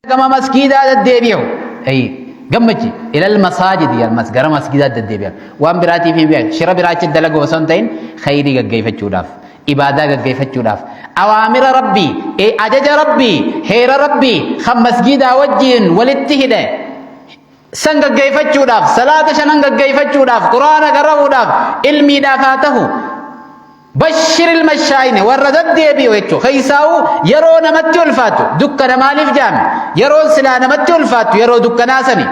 Gama masgiidaa deddeebi'u. Gammachi ilal masaajidi ammas gara masgiidaa deddeebi'an. Waan biraatiif hin beeku. Shira biraachi dalagu osoo hin ta'in khayrii gaggeeffachuudhaaf, ibaadaa gaggeeffachuudhaaf, awaamira Rabbii, ajaja Rabbii, heera Rabbii kan masgiidaa wajjin walitti hidhe san gaggeeffachuudhaaf, salaata shanan gaggeeffachuudhaaf, quraana qara'uudhaaf, ilmiidhaaf haa ta'u. Bashiril mashaayine warra daddeebi'u jechuudha. Keessaa'uu yeroo namatti ulfaattu dukkana maaliif jaame? Yeroon silaa namatti ulfaattu yeroo dukkanaa sani.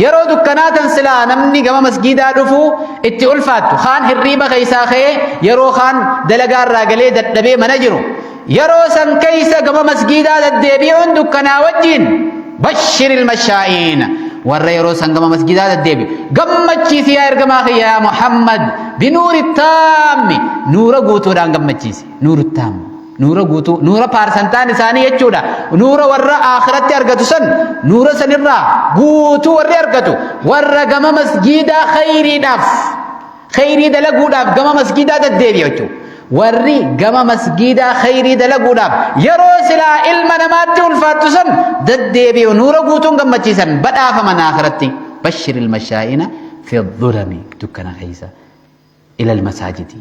Yeroo dukkanaa tan silaa namni gama masgiidaa dhufuu itti ulfaattu. Kaan hirriiba keessaa ka'ee yeroo kaan dalagaa irraa galee dadhabee mana jiru. Yeroo san keessa gama masgiidaa deddeebi'uun dukkanaa wajjin bashiril mashaa'iina warra yeroo san gama masgiidaa deddeebi'u gammachiisi yaa ergamaa kiyya yaa Muhammad binuuri taammi nuura guutuudhaan gammachiisi nuuru taammi nuura guutuu nuura paarsantaan isaanii jechuudha nuura warra aakiratti argatu san nuura sanirraa guutuu warri argatu warra gama masgiidaa khayriidhaaf Kheyrii dalaguudhaaf gama masgiidaa deddeebi'a jechuudha. Warri gama masgiidaa kheyrii dalaguudhaaf yeroo silaa ilma namaatti ulfaattu san deddeebi'u nuura guutuun gammachiisan badhaafaman akhiratti. Bashir ilmashaa'ina fi dhulami dukkana keessa ilal masaajidi.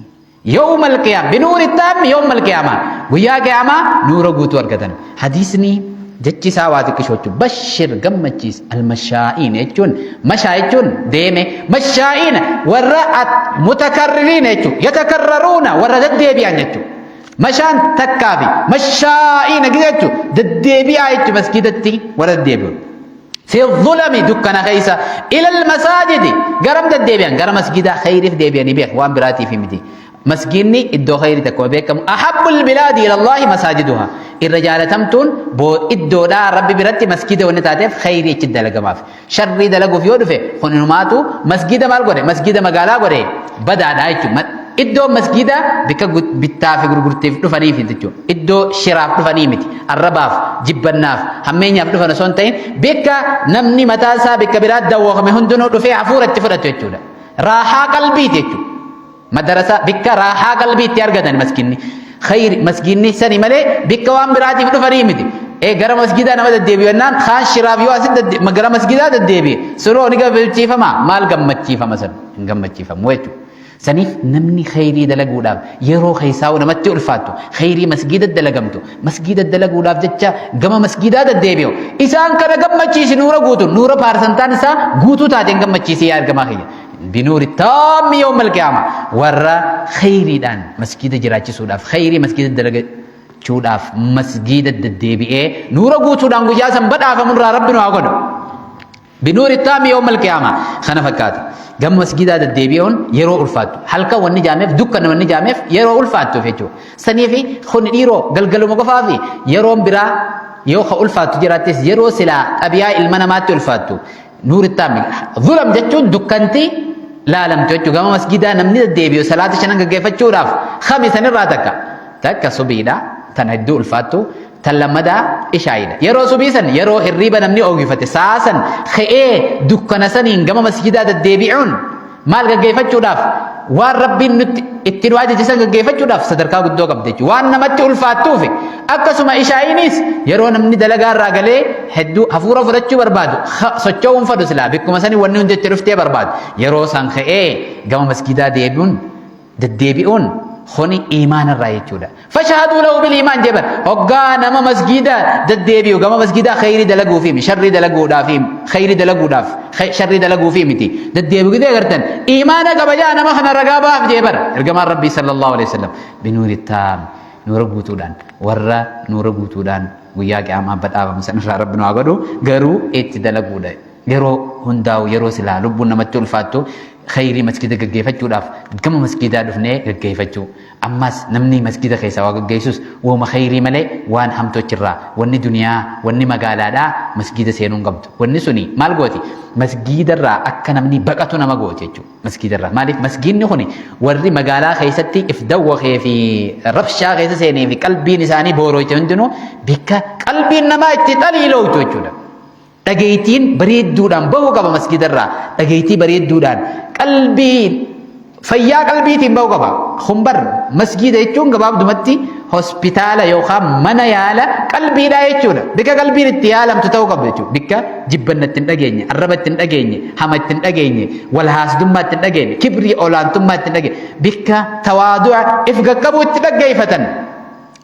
Yawma alqiyaama binuuri taammi yawma alqiyaama guyyaa qiyaamaa nuura guutuu argatan. Hadiisni jechi isaa waa xiqqishoo jechuun bashir gammachiis almashaa'iin jechuun mashaa jechuun deeme mashaa'iin warra mutakarririin jechuun yatakarraruuna warra deddeebi'an jechuun mashaan takkaa fi mashaa'iin jechuun deddeebi'aa jechuun masgiidatti warra deddeebi'u. Fi dhulami dukkana keessa ilal masaajidi garam deddeebi'an gara masgiidaa khayriif deebi'anii beek waan biraatiif miti. Masgiidni iddoo khayriiti akkuma beekamu ahabbul bilaadi ilallaahi masaajiduha irra jaalatamtuun iddoodhaa rabbi biratti masgiida wanni taateef khayrii achi dalagamaaf sharrii dalaguuf yoo dhufe kun inumaatu masgiida maal godhe masgiida magaalaa godhe badaadha jechuudha. Iddoo masgiida bikka bittaa fi gurgurtiif dhufaniif jechuudha. Iddoo shiraaf dhufanii miti. Arrabaaf, jibbannaaf, hammeenyaaf dhufan osoo hin ta'in bikka namni mataa isaa bikka biraa dawwakame hundinuu dhufee hafuura itti fudhatu jechuudha. Raahaa qalbiiti jechuudha. Madarasa bikka raahaa qalbii itti argatan masginni. Khayri masginni sani malee bikka waan biraatiif dhufanii miti. Ee gara masgidaa nama deddeebi'u jennaan kaan shiraaf yoo asitti gara masgidaa deddeebi'e sunoo ni gammachiifama maal gammachiifama san hin gammachiifamu jechuudha. Saniif namni khayrii dalaguudhaaf yeroo keessaa'u namatti ulfaattu khayrii masgiida dalagamtu masgiida dalaguudhaaf jecha gama masgiidaa deddeebi'u isaan kana gammachiisi nuura guutu nuura paarsantaan isaa guutuu taateen gammachiisi yaa ergamaa kiyya. Binuuri taammi yawmal qiyaama warra khayriidhaan masgiida jiraachisuudhaaf khayrii masgiida dalagachuudhaaf masgiida deddeebi'ee nuura guutuudhaan guyyaa san badhaafamurraa rabbi nu haa godhu. Binuuri taammi yawmal qiyaama kana fakkaata. Gama masgiidaa deddeebi'uun yeroo ulfaattu halkan wanni jaameef dukkana wanni jaameef yeroo ulfaattuuf jechuudha. Saniifi kun dhiiroo galgaluma qofaa fi yeroon biraa yoo ka ulfaattu jiraattis yeroo silaa xabiyaa ilma namaatti ulfaattu Nuuri taammi. Zulam jechuun dukkanti laalamtu jechuudha. Gama masgiidaa namni deddeebi'u salaata shanan gaggeeffachuudhaaf kami sanirraa takka. Takka subiidha. Tan hedduu ulfaattu. Tan lammadaa ishaayidha. Yeroo subii san yeroo hirriiba namni oogifate sa'a san ka'ee dukkana saniin gama masgiidaa deddeebi'uun maal gaggeeffachuudhaaf waan rabbiin nutti itti nu ajaje san gaggeeffachuudhaaf sadarkaa guddoo qabdi jechuudha. Waan namatti ulfaattuufi akkasuma ishaa'iinis yeroo namni dalagaa irraa galee hedduu hafuura fudhachuu barbaadu socho'uun fadhu silaa bikkuma sanii wanni hundi itti dhuftee barbaadu yeroo san ka'ee gama masgiidaa deebi'uun deddeebi'uun kuni iimaana irraa jechuudha. Fashahaduu lahu bil iimaan jeban hoggaa nama masgiida deddeebi'u gama masgiidaa khayrii dalaguufi sharrii dalaguudhaaf khayrii dalaguudhaaf sharrii dalaguufi miti deddeebi'u gidee agartan iimaana qaba jaa nama kana ragaa baaf jee bara ergamaan rabbii sallallahu alaihi wasallam binuuri taam nuura guutuudhaan warra nuura guutuudhaan guyyaa qiyaamaa badhaafamu sanirraa rabbi nu haa godhu garuu itti dalaguudha Yeroo hundaa'u yeroo silaa lubbuun namatti ulfaattu khayrii masgiida gaggeeffachuudhaaf gama masgiidaa dhufnee gaggeeffachuu. Ammas namni masgiida keessaa waa gaggeessus wooma khayrii malee waan hamtuu achirraa wanni duniyaa wanni magaalaadhaa masgiida seenuu hin qabdu. Wanni suni maal gooti? Masgiidarraa akka namni baqatu nama gooti jechuudha. Masgiidarraa maaliif masgiidni kuni warri magaalaa keessatti if dawwakee fi rabshaa keessa seenee fi qalbiin isaanii boorooyte hundinuu bikka qalbiin namaa itti xaliilooytu jechuudha. Dhageeytiin bareedduudhaan bahuu qaba masgiida irraa. Dhageeytii bareedduudhaan qalbii fayyaa qalbiitiin bahuu qaba. Kun bar masgiida jechuun gabaabdumatti hospitaala yookaan mana yaala qalbiidhaa jechuudha. Bikka qalbiin itti yaalamtu ta'uu qabdu jechuudha. Bikka jibbanna itti hin dhageenye, arraba itti hin dhageenye, hama itti hin dhageenye, wal haasdummaa itti hin dhageenye, kibrii olaantummaa itti hin dhageenye, bikka tawaadu'a if qaqqabuu itti dhaggeeffatan.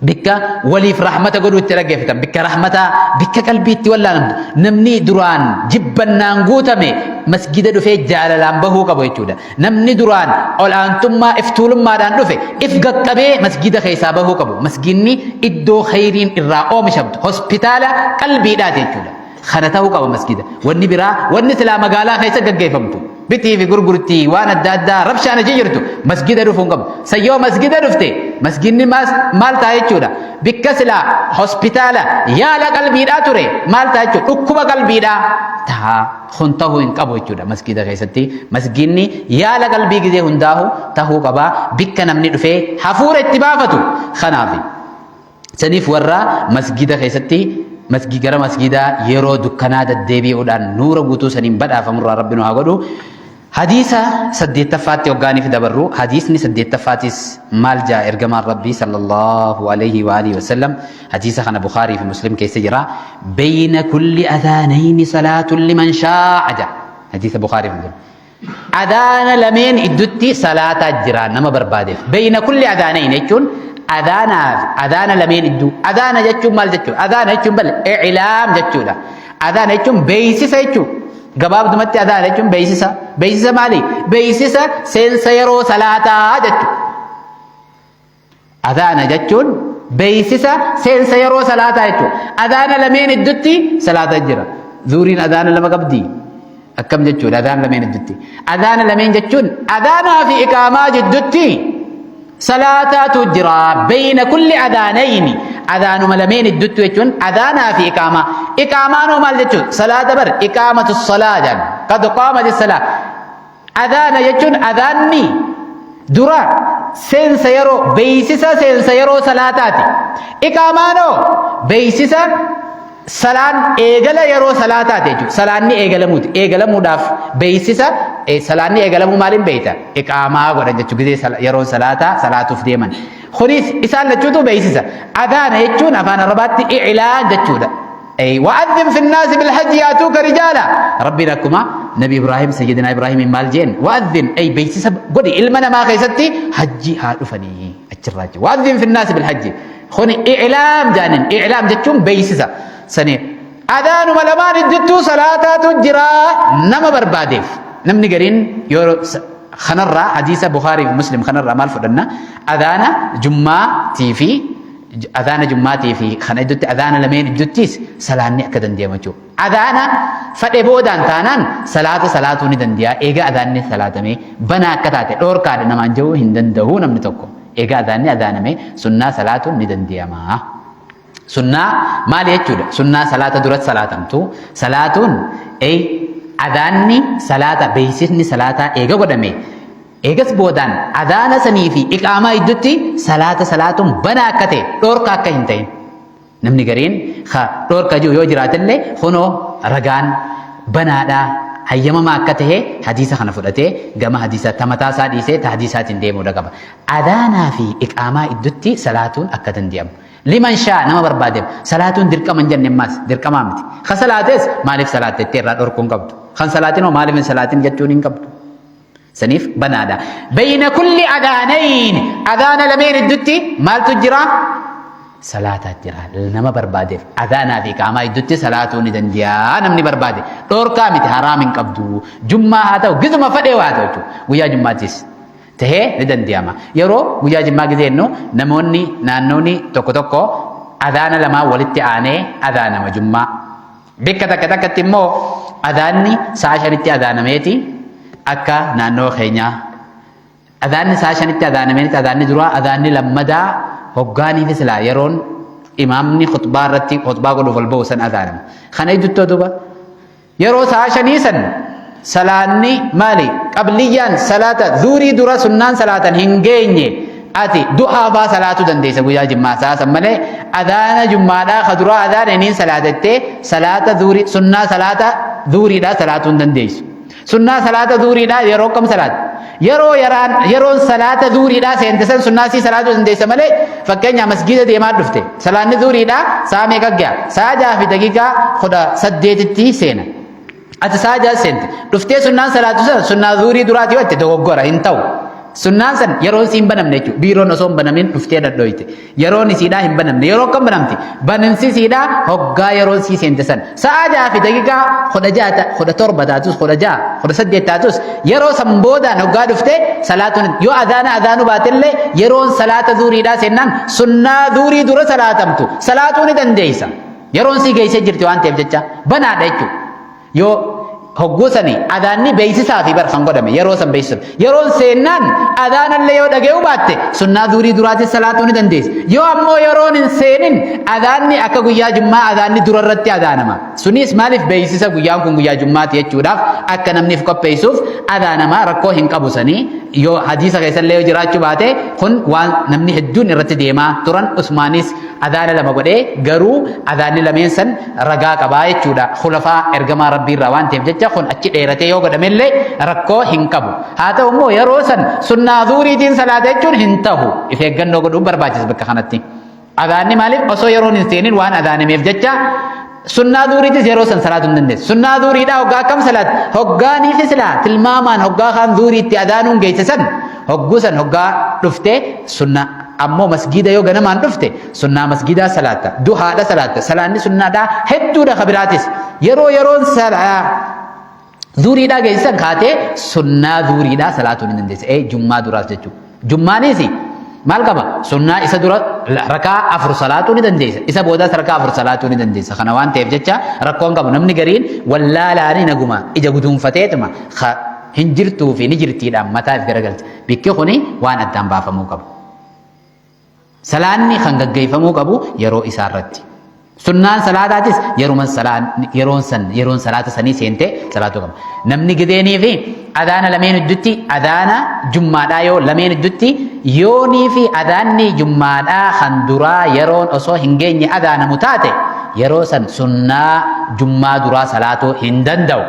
Bikka waliif rahmata godhuu itti dhaggeeffatan, bikka rahmataa, bikka qalbii itti wallaanamtu. Namni duraan jibbannaan guutame masgida dhufee jaalalaan bahuu qabu jechuudha. Namni duraan ol'aantummaa iftuulummaadhaan dhufe if qaqqabee masgida keessaa bahuu qabu. Masginni iddoo khayriin irraa oomishamtu, hospitaala qalbiidhaati jechuudha. Kana ta'uu qaba masgida. Wanni biraa, wanni silaa magaalaa keessa gaggeeffamtu, bitii fi gurgurtii waan adda addaa rabshaan achi jirtu masgida dhufuu hin qabdu. San yoo masgida dhufte masginni maal ta'a jechuudha. Bikka silaa hospitaala yaala qalbiidhaa ture maal ta'a jechuudha. Dhukkuba qalbiidhaa ta'a. Kun ta'uu hin qabu jechuudha masgida keessatti. Masginni yaala qalbii gizee hundaahu ta'uu qaba. Bikka namni dhufee hafuura itti baafatu. Kanaafi. Saniif warra masgida keessatti masgi gara masgidaa yeroo dukkanaa deddeebi'uudhaan nuura guutuu saniin badhaafamurraa Rabbi nu haa godhu. Hadiisa saddeettaffaatti hoggaaniif dabarru, hadiisni saddeettaffaatis maal jaa ergamaan Rabbii sallallahu alaihi wa alihi wasallam? Hadiisa kana Bukhaarii fi Muslim keessa jira. Beeyna kulli adhaanayni salaatun liman shaa'a jaa. Hadiisa Bukhaarii fi Muslim. Adaana lameen iddutti salaataa jira nama barbaadeef. Beeyna kulli adaanayn jechuun adaanaaf adaana lameen idduu. Adaana jechuun maal jechuudha? Adaana jechuun bal i'laam jechuudha. Adaana jechuun beeksisa jechuudha. Gabaabdumatti adaana jechuun beeksisa. Beeksisa maali? Beeksisa seensa yeroo salaataa jechuudha. Adhaana jechuun beeksisa seensa yeroo salaataa jechuudha. Adhaana lameen iddutti salaata jira. Zuuriin adhaana lama qabdi. Akkam jechuudha adhaana lameen iddutti? Adhaana lameen jechuun adhaanaa fi iqaamaa jiddutti salaataatu jira. Beeyna kulli adhaanayni, adhaanuma lameen iddutti jechuun adhaanaa fi iqaamaa. Iqaamaan hoo maal jechuudha? Salaata bar iqaamatu salaa jedhan. Qad qaamati salaa. Adhaana jechuun adhaanni dura seensa yeroo, beeksisa seensa yeroo salaataati. Iqaamaanoo beeksisa salaan eegala yeroo salaataati jechuudha. Salaanni eegalamuuti. Eegalamuudhaaf beeksisa salaanni eegalamuu maaliin beekta? Iqaamaa godhan jechuudha. Gizee yeroo salaataa salaatuuf deeman. Kunis isaan lachuutu beeksisa. Adhaana jechuun afaan Arabaatti i'laan jechuudha. أي وأذن في الناس بالحج يأتوك رجالا. ربنا كما نبي إبراهيم، سيدنا إبراهيم مال جين، وأذن أي بيسس قولي إلمنا ما خيستي حجي هادفني أجراج. وأذن في الناس بالحج خوني إعلام جانن، إعلام جتشون بيسسا سني أذان ملمان الجتو صلاة تجرا نما برباديف. نمني قرين يورو خنرة حديث بخاري ومسلم خنرة مال فدنا أذان جمعة تيفي Adhaana jummaatii fi kana iddutti, adhaana lameen idduttis salaanni akka danda'amu jechuudha. Adhaana fadhe boodaan taanaan salaata salaatuu ni danda'a. Eega adhaanni salaatamee banaa akka taate dhoorkaadha namaan ja'uu hin danda'u namni tokko. Eega adhaanni adhaanamee sunnaa salaatuun ni danda'ama. Sunnaa maali jechuudha? Sunnaa salaata duratti salaatamtu. Salaatuun adhaanni salaata beeksisni salaataa eega godhame, eegas boodaan adhaana sanii fi iqaamaa iddutti salaata salaatuun banaa akka ta'e, dhoorka akka hin ta'in. Namni gariin ka dhoorka jiru yoo jiraatellee, kunoo ragaan banaadhaa hayyamamaa akka ta'e hadiisa kana fudhatee gama hadiisa ta mataa isaa dhiisee ta hadiisaatiin deemuudha qaba. Adhaanaa fi iqaamaa iddutti salaatuun akka danda'amu. Liman shaa, nama barbaadeef. Salaatuun dirqama hin jenne ammaas, dirqamaa miti. Ka salaates maaliif salaatte jettee irraa dhorkuu hin qabdu. Kan salaatin hoo maaliif hin salaatin jechuun hin qabdu. Saniif banaadha. Bayna kulli adhaanayn, adhaana lameen iddutti maaltu jira? Salaataa jira. Nama barbaadeef adhaanaa fi iqaamaa iddutti salaatuu ni danda'a namni barbaade. Dhoorkaa miti, haraam hin qabdu. Jummaa haa ta'u, gizuma fadhee haa ta'u jechuudha. Guyyaa jummaattis tahee ni danda'ama. Yeroo guyyaa jimmaa gizee jennu, namoonni naannoonni tokko tokko adhaana lamaan walitti aanee adhaanama jummaa. Bikka takka takkatti immoo adhaanni sa'a 5tti adhaanameeti, akka naannoo keenyaa. Adhaanni sa'a 5tti adhaanameeti, adhaanni duraa, adhaanni lammadaa hoggaanii fi silaa yeroon imaamni khutbaa irratti khutbaa godhuuf ol ba'u san adhaanama. Kana idduttoo duuba yeroo sa'a 5 san salaanni maali? Qabliyyaan salaata zuurii dura sunnaan salaatan hin geenye, ati du'aa faa salaatuu dandeessa guyyaa jimmaa sa'a san malee, adhaana jummaadhaa ka duraa adhaana iniin salaatattee salaata zuurii sunnaa salaata zuuriidhaa salaatuu hin dandeessu. Sunnaa salaata zuuriidhaa yeroo kam salaata? Yeroo yaraan yeroon salaata zuuriidhaa seente san sunnaa sii salaatuu dandeessa malee, fakkeenyaa masgiida deemaa dhufte, salaanni zuuriidhaa sa'a meeqa ga'a? Sa'a 6:18tti seena. Ati sa'a 6 seente. Dhuftee sunnaan salaatu sana sunnaa zuurii duraati yoo jette dogoggora, hin ta'u. Sunnaan san yeroon siin banamne jechuudha. Biiroon osoo hin banamin dhuftee dhadhooyte. Yeroon isiidhaa hin banamne. Yeroo akkam banamti? Banamsi isiidhaa hoggaa yeroon sii seente san. Sa'a 6:16, 17 taatus, 16, 18 taatus, yeroo san boodaan hoggaa dhufte salaatuun yoo adaana adaanuu baatellee, yeroon salaata zuuriidhaa seennaan sunnaa zuurii dura salaatamtu salaatuu ni dandeessa. Yeroon sii geessee jirti waan ta'eef jecha banaadha jechuudha. Yoo hogguu sani adaanni beeksisaa fi bar kan godhame yeroo san beeksisan. Yeroon seennaan adaanallee yoo dhaga'uu baatte sunnaa zuurii duraatis salaatuu ni dandeessa. Yoo ammoo yeroon hin seenin, adaanni akka guyyaa jummaa adaanni dura irratti adaanama. Sunis maaliif? Beeksisa, guyyaan kun guyyaa jummaati jechuudhaaf, akka namniif qopheessuuf adaanama. Rakkoo hin qabu sanii yoo hadiisa keessallee yoo jiraachuu baate, kun waan namni hedduun irratti deemaa turan. Usmaanis adaana lama godhee, garuu adaanni lameen san ragaa qabaa jechuudha. Khulafaa ergamaa Rabbii irraa waan ta'eef jecha kun achi dheeratee yoo godhamellee rakkoo hin qabu. Haa ta'u immoo yeroo san sunnaa zuuriitiin salaata jechuun hin ta'u. If eeggannoo godhuun barbaachisa bakka kanatti. Adaanni maaliif osoo yeroon hin seenin waan adaanameef jecha sunnaa zuuriitis yeroo san salaatuu hin dandeessu. Sunnaa zuuriidhaa hoggaa akkam salaat? Hoggaaniifi silaa tilmaamaan hoggaa kaan zuuriitti adaanuun geesse san, hogguu san hoggaa dhufte sunnaa. Ammoo masgiida yoo ganamaan dhufte sunnaa masgiidaa salaatta, duhaadha salaatta. Salaanni sunnaadhaa hedduudha. Kabiraatis yeroo yeroon zuuriidhaa geessisan kaatee sunnaa zuuriidhaa salaatuu ni dandeessa. Ee, jummaa duraas jechuudha. Jummaanis maal qaba? Sunnaa isa dura rakaa afur salaatuu ni dandeessa. Isa boodaas rakaa afur salaatuu ni dandeessa. Kana waan ta'eef jecha rakkoon qabu. Namni gariin wallaalaanii naguma ija guduunfateetuma hin jirtuu fi ni jirtiidhaan mataa if garagalcha. Bikki kuni waan addaan baafamuu qabu. Salaanni kan gaggeeffamuu qabu yeroo isaa irratti. Sunnaan salaataatis yeruma yeroon san yeroon salaata sanii seentee salaatuu qaba. Namni gideenii fi adaana lameen gidduutti, adaana jummaadhaa yoo lameen gidduutti, yoonii fi adaanni jummaadhaa kan duraa yeroon osoo hin geenye adaanamu taate, yeroo san sunnaa jummaa duraa salaatuu hin danda'u.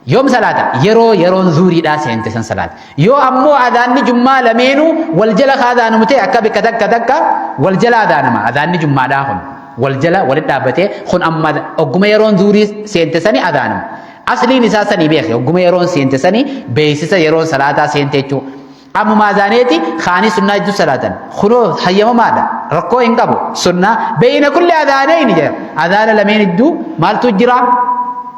Yoom salaata? Yeroo yeroon zuuriidhaa seente san salaata. Yoo ammoo adaanni jummaa lameenuu wal jala ka adaanamu ta'e, akka bikka takka takka wal jala adaanama. Adaanni jummaadhaa kun wal jala walitti dhaabbatee kun amma ogguma yeroon zuurii seente sani adaanama. Asliin isaa sanii beeke, ogguma yeroon seente sani beeksisa yeroon salaataa seente jechuudha. Ammuma adaaneeti kaanii sunnaa jidduu salaatan. Kunoo hayyamamaadha. Rakkoo hin qabu. Sunnaa beeyna kulli adaaneyni jedha. Adaana lameen jidduu maaltu jira?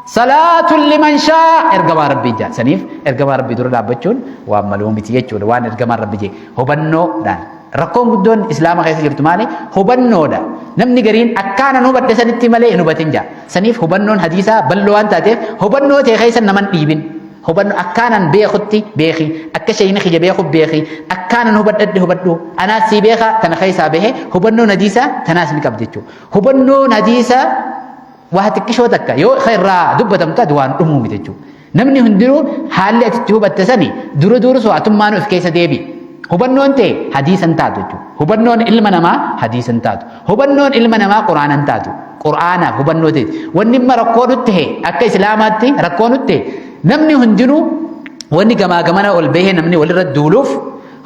Salaatun liman shaa ergamaa Rabbii jaa. Saniif ergamaa Rabbii dura dhaabbachuun waan maluu miti jechuudha. Waan ergamaan Rabbii jee hubannoodhaan. Rakkoon guddoon Islaama keessa jirtu maali? Hubannoodha. Namni gariin akkaanan hubadhe sanitti malee hin hubatin jaa. Saniif hubannoon hadiisaa bal'oo waan taateef hubannoo ta'e keessa naman dhiibin. Hubannu akkaanan beekutti beeki, akka shayni kiyya beeku beeki, akkaanan hubadhadhe hubadhu, anaas sii beeka. Tana keessaa bahe hubannoon hadiisaa tanaas ni qabdi jechuudha. Hubannoon hadiisaa waa xiqqishoo takka yoo irraa dubbatamtu taate waan dhumuu miti jechuudha. Namni hundinuu haalli ati itti hubatte sani dura dursu atummaan of keessa deebi. Hubannoon ta'e hadiisa hin taatu jechuudha. Hubannoon ilma namaa hadiisa hin taatu. Hubannoon ilma namaa quraana hin taatu. Qur'aanaaf hubannoo ta'e. Wanni imma rakkoo nutti ta'e, akka Islaamaatti rakkoo nutti ta'e, namni hundinuu wanni gamaa gamana ol bahee namni walirra duuluuf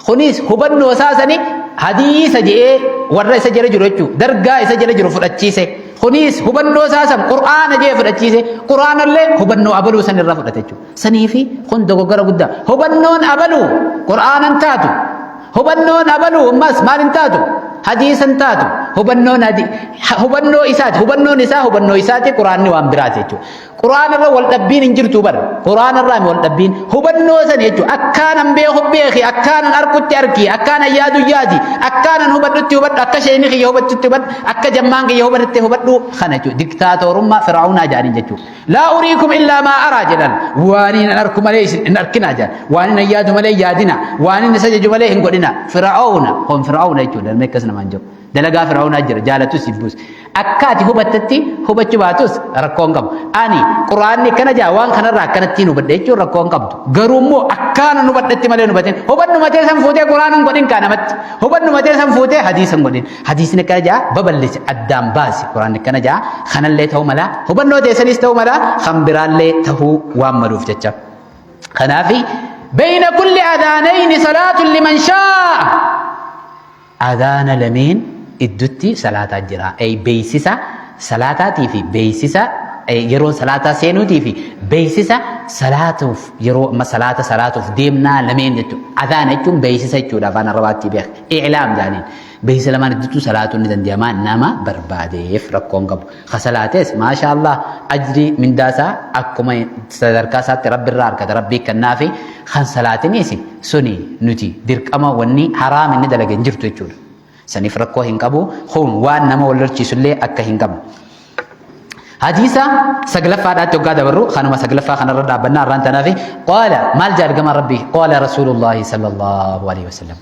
kunis hubannoo isaa sani hadiisa je'ee warra isa jala jiru jechuudha. Dargaa isa jala jiru fudhachiise. Kunis hubannoo isaa san qur'aana je'ee fudhachiise. Qur'aanallee hubannoo abaluu san irraa fudhate jechuudha. Saniifi kun dogoggora guddaa. Hubannoon abaluu qur'aana hin taatu. Hubannoon abaluu ammas maal hin taatu? Hadiisa hin taatu. Hubannoon hubannoo isaati. Hubannoon isaa hubannoo isaati, qur'aanni waan biraati jechuudha. Qur'aana irra wal dhabbiin hin jirtu bara. Qur'aana irraa wal dhabbiin hubannoo san jechuudha. Akkaanan beeku beeki, akkaanan arkutti arki, akkaanan yaadu yaadi, akkaanan hubadhutti hubadhu, akka sheeyni kiyya hubattutti hubadhu, akka jammaan kiyya hubatte hubadhu kana jechuudha. Diktaatoorummaa Fir'aawnaa jedhaniin jechuudha. Laa uriikum illaa maa araa jedhan. Waan hin arku malee isin hin arkinaa jedhan. Waan hin yaadu malee yaadina. Waan hin isa jaju malee hin godhina. Fir'aawna kun Fir'aawna jechuudha. Namni akkas namaan jiru. Dalagaa Fir'aawnaa jira. Jaalatus jibbus. Akka ati hubattetti hubachuu baatus rakkoo hin qabu. Ani Qur'aanni akkana jaa, waan kanarraa akkanattiin hubadhe jechuun rakkoo hin qabdu. Garuu immoo akkaanan hubadhetti malee hin hubatin. Hubannu matee san fuutee Qur'aana hin godhin kaa namatti. Hubannu matee san fuutee hadiisa hin godhin. Hadiisni akkana jaa babal'isi, addaan baasi. Qur'aanni akkana jaa kanallee ta'uu mala. Hubannoo teessanis ta'uu mala, kan biraallee ta'uu waan maluuf jecha. Kanaafi bayna kulli adaanayni salaatun liman shaa'a. Adaana lameen iddutti salaataa jira. Beeysisa salaataatii fi beeysisa yeroo salaataa seenuutii fi beeysisa salaatuuf yeroo amma salaata salaatuuf deemnaa lameen jechuudha. Adaana jechuun beeysisa jechuudha afaan Arabaatti beek. I'laam jaaniin. Beeksisa lamaan idduttuu salaatuun ni danda'ama nama barbaadeef rakkoon qabu. Ka salaates maashaa Allah ajrii mindaa isaa akkuma sadarkaa isaatti rabbi irraa argata rabbii kennaafi kan salaatiniis suni nuti dirqama wanni haraam inni dalage hin jirtu jechuudha. Saniif rakkoo hin qabu kun waan nama wal lolchiisullee akka hin qabne. Hadiisa saglaffaadhaatti hoggaa dabarru kanuma saglaffaa kanarra dhaabbannaa har'aan tanaafi qaala maal jaa ergamaan rabbii qaala rasuulullaahi sallallahu alaihi wasallam.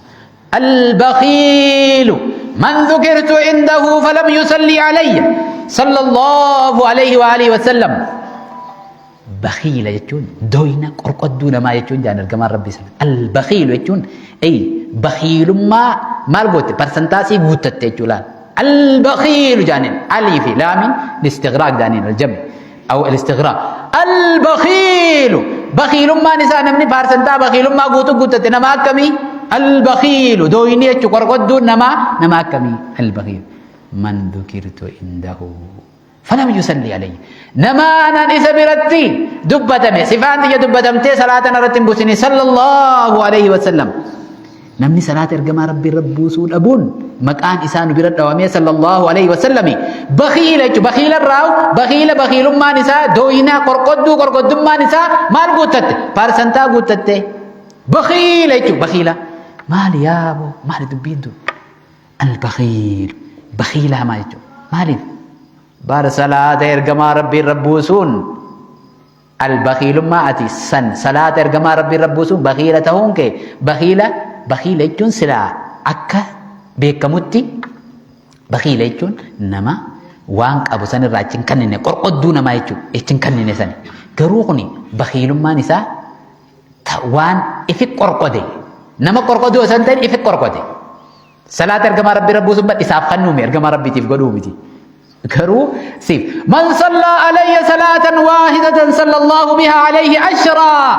البخيل من ذكرت عنده فلم يصلي علي صلى الله عليه وآله وسلم بخيل jechuun doyna qorqodduu namaa jechuun jaan ergamaan rabbii sana البخيل jechuun ey bakhiilummaa maal goote parsantaasii guuttatte jechuu laal البخيل jaaniin alii fi laamiin istighraaq jaaniin aljami aw al-istighraaq al-bakhiilu bakhiilummaan isaa namni paarsantaa bakhiilummaa guutuu guuttate nama akkamii al-bakhiilu dooyni jechuun qorqodduun namaa nama akkamii al-bakhiilu man dhukirtu indahu falam yusalli alayhi nama anaan isa biratti dubbatame sifaan tiyya dubbatamtee salaata narratti hin buusini sallallahu alayhi wasallam. Namni salaata ergamaa Rabbii irra buusuu dhabuun maqaan isaa nu bira dhawamee sallallahu alaihi wasallami bakhiila jechuudha. Bakhiila irraa bakhiila bakhiilummaan isaa dooyinaa qorqodduu qorqoddummaan isaa maal guuttatte? Paarsantaa guuttatte. Bakhiila jechuudha bakhiila. Maali yaaboo maali dubbiin tun? Al-bakhiilu bakhiila hamaa jechuudha. Maaliif? Bara salaata ergamaa Rabbii irra buusuun Al-bakhiilummaa ati san salaata ergamaa Rabbii irra buusuun bakhiila tahuun kee bakhiila bakhiila jechuun silaa akka beekamutti bakhiila jechuun nama waan qabu san irraa achi hin kannine qorqodduu namaa jechuudha achi hin kannine sani garuu kuni bakhiilummaan isaa waan ifi qorqode nama qorqoduu osoo hin ta'in ifi qorqode. Salaata ergamaa Rabbii irra buusuun bar isaaf kennuumi ergamaa Rabbiitiif godhuu miti. Garuu siif man sallaa alayya salaatan waahidatan sallallahu bihaa alayhi ashraa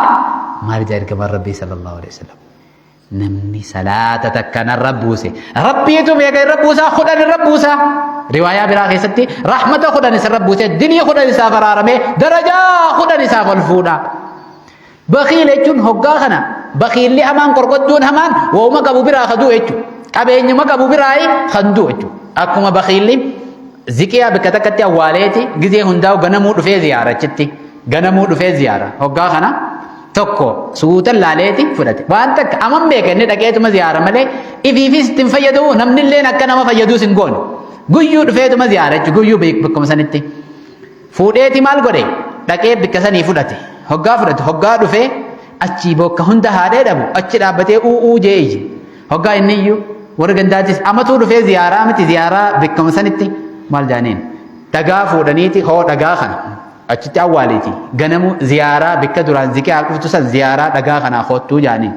maal jedha ergamaan Rabbii sallallahu alayhi wasallam. Namni salaata takka narra buuse Rabbiitu meeqa irra buusaa 10 irra buusaa. Riwaayaa biraa keessatti rahmata 10 isarra buuse dilii 10 isaaf araaramee darajaa 10 isaaf ol fuudha. Bakhiila jechuun hoggaa kana bakhiilli hamaan qorqodduun hamaan wooma qabu biraa ka du'u jechuudha. Qabeenyuma qabu biraayi kan du'u jechuudha. Akkuma bakhiilli ziqiyaa bakka takkatti awwaaleeti gizee hundaa'u ganamuu dhufee ziyaara achitti. Ganamuu dhufee ziyaara. Hoggaa kana tokko suutan laaleeti fudhate. Waan takka aman beeka inni dhaqeetuma ziyaara malee ifiifis ittiin fayyadamu namnilleen akka nama fayyaduus hin goone. Guyyuu dhufeetuma ziyaara jechuudha. Guyyuu bakkuma sanitti. Fuudheeti maal godhe? Dhaqee bikka sanii fudhate. Hoggaa fudhate hoggaa dhufee achii bokka hunda haadhee dhabu achi dhaabbatee uu uu jee iyye. Hoggaa inni iyyuu warri gandaatis amatuu dhufee ziyaaraa miti ziyaaraa bikkuma sanitti maal jaaniin dhagaa fuudhaniiti hoo dhagaa kana achitti awwaaliiti ganamu ziyaaraa bikka duraan ziqiyaa dhuftu san ziyaaraa dhagaa kanaa koottuu jaaniin.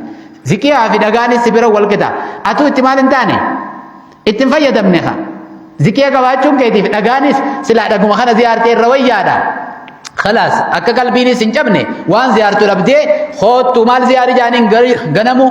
Ziqiyaa fi dhagaanis si bira wal qixa. Atuu itti maal hin taane? Itti hin fayyadamne ka. Ziqiya qabaachuun keetiif dhagaanis silaa dhaguma kana ziyaartee irra wayyaadha. Khalaas akka qalbiinis hin cabne waan ziyaartu dhabdee koottu maal ziyaari jaaniin ganamu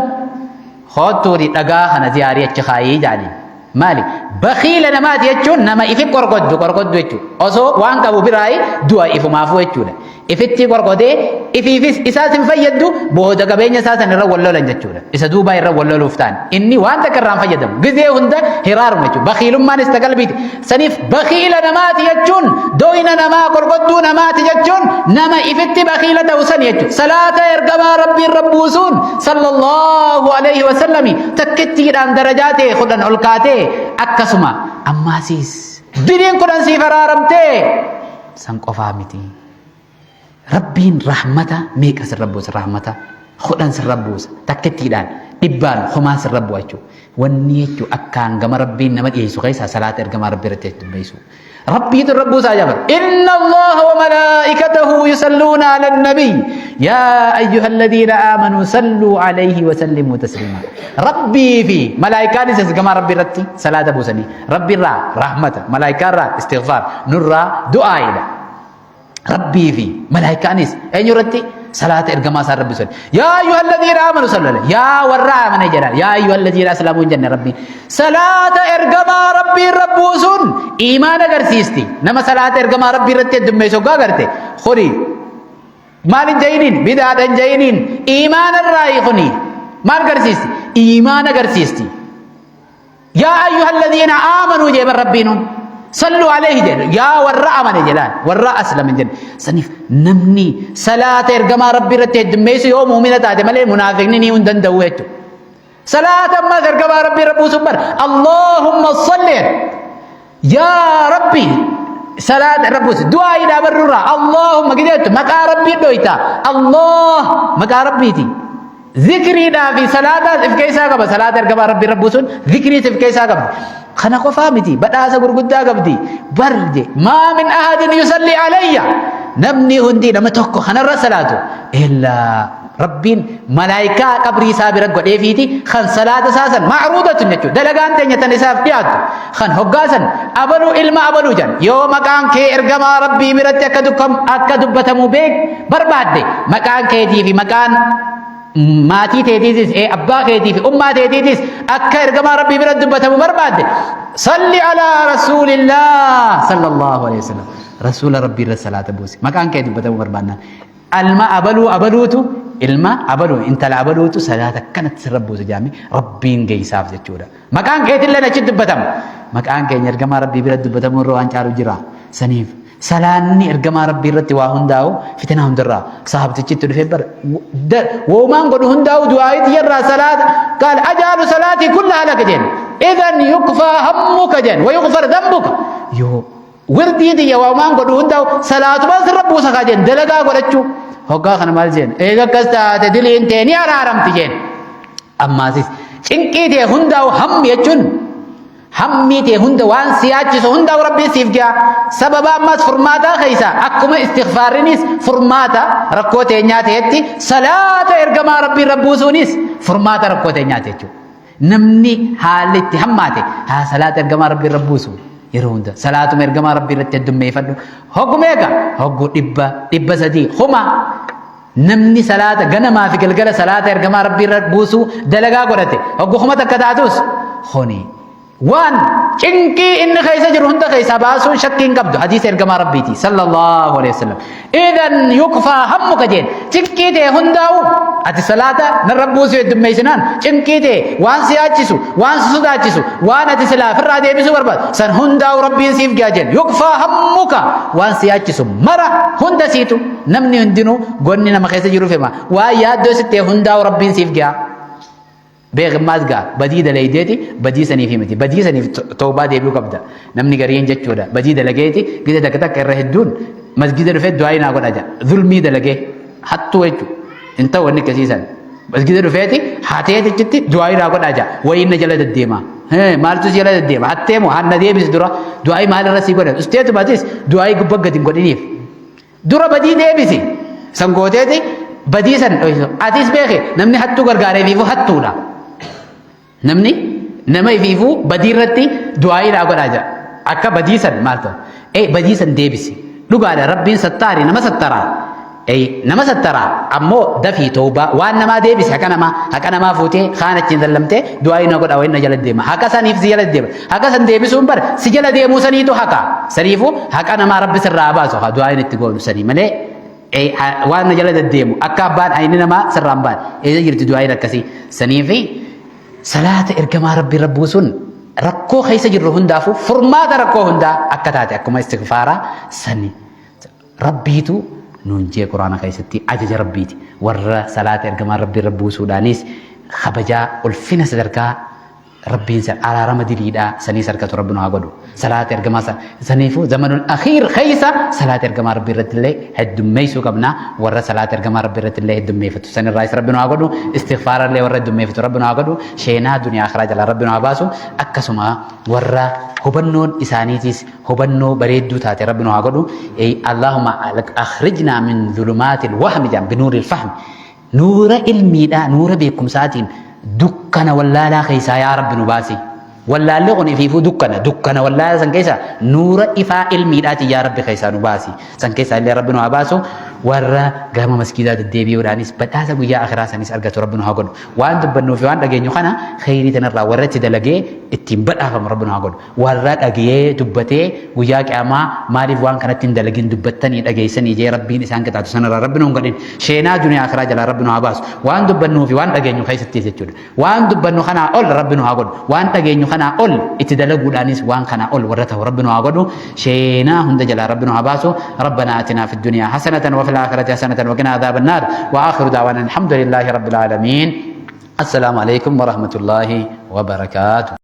koottuuti dhagaa kana ziyaarii achi kaayii jaaniin. Maali? Bakhiila namaati jechuun nama ifi qorqoddu qorqoddu jechuudha. Osoo waan qabu biraayi du'a ifumaafuu jechuudha. Ifitti qorqodee ifiifis isaas hin fayyaddu booda qabeenya isaa san irra wal lolan jechuudha. Isa duubaa irra wal loluuf ta'an. Inni waan takka irraa hin fayyadamu. Gizee hunda hiraaruma jechuudha. Bakhiilummaanis ta qalbiiti. Saniif bakhiila namaati jechuun doyna namaa qorqodduu namaati jechuun nama ifitti bakhiila ta'u san jechuudha. Salaata ergamaa Rabbii irra buusuun sallallahu alaihi wasallami takkittiidhaan darajaa ta'e 10 ol kaatee akkasuma ammaasiis diliin 10 siif araaramtee san qofaa miti. Rabbiin rahmata meeqa sirra buusa rahmata 10 sirra buusa takkittiidhaan dhibbaan homaan sirra bu'a jechuudha. Wanni jechuun akkaan gama Rabbiin nama dhiyeessu keessaa salaata ergamaa Rabbii irratti heddummeessu. Rabbiitu irra buusaa jabar. Inna Allaha wa malaa'ikatahu yusalluuna ala nabiy. Yaa ayyuhalladhiina aamanuu salluu alayhi wa sallimuu tasliimaa. Rabbii fi malaa'ikaanis ergamaa Rabbii irratti salaata buusanii. Rabbi irraa rahmata, malaayikaa irraa istighfaar, nurraa du'aa'idha. Rabbii fi malaayikaanis eenyu irratti salaata ergamaa isaa rabbi sun. Yaa ayyuhal ladhiina aamanu sallu alayhi. Yaa warra amane jedha. Yaa ayyuhal ladhiina aslamu hin jenne rabbiin. Salaata ergamaa rabbii irra buusuun iimaan agarsiisti. Nama salaata ergamaa rabbii irratti heddummeessu hoggaa agarte kuni maal hin ja'iniin bidaadha hin ja'iniin iimaana irraayi kuni maal agarsiisti? Iimaan agarsiisti. Yaa ayyuhal ladhiina aamanuu jee bar rabbiinu salluu alayhi jedhe yaa warra amane jedhaan warra aslame jedhe saniif namni salaata ergamaa rabbii irratti heddummeessu yoo muumina taate malee munaafiqni ni hin danda'u jechuudha. Salaata ammas ergamaa rabbii irra buusuun bar Allahumma salli yaa rabbi salaata irra buusi du'aa hidhaa barruurraa Allahumma gideettu maqaa rabbii dhoyta Allah maqaa rabbiiti. Zikriidhaa fi salaataas if keessaa qaba. Salaata ergamaa Rabbii irra buusuun zikriis if keessaa qabdi. Kana qofaa miti badhaasa gurguddaa qabdi. Bar je maa min ahadin yusalli alayya. Namni hundi nama tokko kanarra salaatu. Illaa Rabbiin malaayikaa qabrii isaa bira godheefiiti kan salaata isaa san ma'ruudatun jechuudha. Dalagaan teenya tan isaaf dhiyaattu kan hoggaasan abaluu ilma abaluu jedhan yoo maqaan kee ergamaa Rabbii biratti akka dukkam akka dubbatamu beek barbaadde maqaan keetii fi maqaan maatii teetiitis abbaa keetii fi ummaa teetiitis akka ergamaa Rabbii biratti dubbatamu barbaadde salli alaa rasuulillah sallallahu alaihi wasallam rasuula Rabbii irra salaata buusi maqaan kee dubbatamu barbaannaan Alma abaluu abaluutu ilma abaluu intala abaluutu salaata akkanatti sirra buusa jaame rabbiin geessaaf jechuudha. Maqaan keetillee achi dubbatama. Maqaan keenya ergamaa rabbii bira dubbatamuu irra waan caalu jira. Saniif salaanni ergamaa rabbii irratti waa hundaa'u fitinaa hundarraa sahabtichi itti dhufee bar woomaan godhu hundaa'u du'aa'ii tiyyarraa salaata qaal ajaalu salaatii kullaha laka jeen idan yukfaa hammuka jeen wa yukfar dambuka yoo Wirdii tiyya waamaan godhu hundaa'u salaatumaan sirra buusa kaa jeen dalagaa godhachuu. Hoggaa kana maal jeen eega akkas taate diliin tee ni araaramti jeen. Ammaasis cinqii tee hundaa'u hammi jechuun hammii tee hunda waan si yaachisu hundaa'u rabbiin siif ga'a. Sababa ammaas furmaataa keessa akkuma istighfaarrinis furmaata rakkoo teenyaa ta'etti salaata ergamaa rabbiin rabbuusuunis furmaata rakkoo teenyaa jechuudha. Namni haalli itti hammaate haa salaata ergamaa rabbii irra buusu yeroo hunda salaatuma ergamaa rabbii irratti heddummeeffadhu hoggu meeqa hoggu 100 300 kuma namni salaata ganamaa fi galgala salaata ergamaa rabbii irra buusu dalagaa godhate hoggu 1000 taatus kuni waan cinqii inni keessa jiru hunda keessaa baasuun shakkii hin qabdu hadiisa ergamaa rabbiiti sallallahu alaihi wasallam Idan yukfaa hammuka jeen cinqii tee hundaa'u ati salaata narra buusuu heddummeessinaan cinqii tee waan si yaachisu waan si sodaachisu waan ati silaa ofirraa deebisuu barbaadu san hundaa'u rabbiin siif ga'a jeen yukfaa hammuka waan si yaachisu mara hunda siitu namni hundinuu gonni nama keessa jiruuf hima waan yaaddoo sittee hundaa'u rabbiin siif ga'a. Beeki ammaas gaa badii dalaydeeti badii saniif miti badii saniif tawbaa deebi'uu qabda namni gariin jechuudha badii dalageeti gisa takka takka irra hedduun masgida dhufee du'aa naa godha jedha zulmii dalagee hattuu jechuudha hin ta'u wanni akkasii san masgida dhufeeti hateetichitti du'aa naa godha jedha wayii na jala deddeema maaltu si jala deddeema hattee moo hanna deebis dura du'aa maalirra sii godhan usteetumatis du'aa gubbaa gadi hin godhiniif Dura badii deebisi. San gooteeti badii san dhoysu. Atis beeki namni hattuu gargaaree ifiifuu hattuudha. Namni nama ifiifuu badii irratti du'aa'ii naa godhaa jira. Akka badii san maal ta'u? Ee badii san deebisi. Dhugaadha rabbiin sattaari nama sattaraa. Ee nama sattaraa ammoo dafii tawbaa waan namaa deebisi haqa namaa haqa namaa fuutee kaan achiin sallamtee du'aa'ii na godhaa wayin na jala deema. Haqa saniif si jala deema. Haqa san deebisuun bar si jala deemuu saniitu haqa. Saniifuu haqa namaa rabbi sirraa haa baasu haa du'aayin itti goonu sanii malee waan na jala deddeemu akka abbaan ayni namaa sirraa hin baane eessa jirti du'aayin akkasii. Saniifi salaata ergamaa rabbi irra buusuun rakkoo keessa jirru hundaafuu furmaata rakkoo hundaa akka taate akkuma istighfaaraa sani rabbiitu nuun jee quraana keessatti ajaja rabbiiti warra salaata ergamaa rabbi irra buusuudhaanis kabajaa ulfina sadarkaa Rabbiin san araarama diliidhaa saniis argatu Rabbi nu haa godhu. Salaata ergamaa saniifuu zamanul akhiir keessa salaata ergamaa Rabbi irratti illee heddummeessuu qabna. Warra salaata ergamaa Rabbi irratti illee heddummeeffatu sanirraayis Rabbi nu haa godhu. Istighfaara illee warra heddummeeffatu Rabbi nu haa godhu. Sheenaa duniyaa akhiraa jalaa Rabbi nu haa baasu. Akkasuma warra hubannoon isaaniitiis hubannoo bareedduu taate Rabbi nu haa godhu. Allahumma akhrijnaa min zulumaatil wahmi jedhan binuuril fahmi. Nuura ilmiidhaa, nuura beekumsaatiin dukkana wallaalaa keessaa yaa Rabbi nu baasi. Wallaalli kun ifiifuu dukkana. Dukkana wallaala san keessa nuura ifaa ilmiidhaati yaa Rabbi keessaa nu baasi. San keessaa illee Rabbi nu haa baasu. Warra gama maskiidaa deddeebi'uudhaanis badhaasa guyyaa akhiraa sanis argatu Rabbi nu haa godhu. Waan dubbannuu fi waan dhageenyu kana kheyrii tanarraa warra itti dalagee ittiin badhaafamu Rabbi nu haa godhu. Warra dhagayee dubbatee guyyaa qiyaamaa maaliif waan kanatti hin dalagin dubbattanii dhageessanii jee Rabbiin isaan qixaaxu sanarraa Rabbi nu hin godhin. Sheenaa duniyaa akhiraa jalaa Rabbi nu haa baasu. Waan dubbannuu fi waan dhageenyu keessattis jechuudha. Waan dubbannu kanaa ol Rabbi nu haa godhu. Waan dhageenyu kanaa ol itti dalaguudhaanis waan kanaa ol warra ta'u Rabbi nu haa godhu. Sheenaa hunda jalaa Rabbi nu haa baasu. Rabbana atinaa fi duniyaa hasanatan wa fil aakhirati hasanatan wa qinaa adaaban naar. Wa aakhiru da'waana alhamdulillahi rabbil aalamiin. Assalaamu alaikum wa rahmatullahi wa barakaatuh.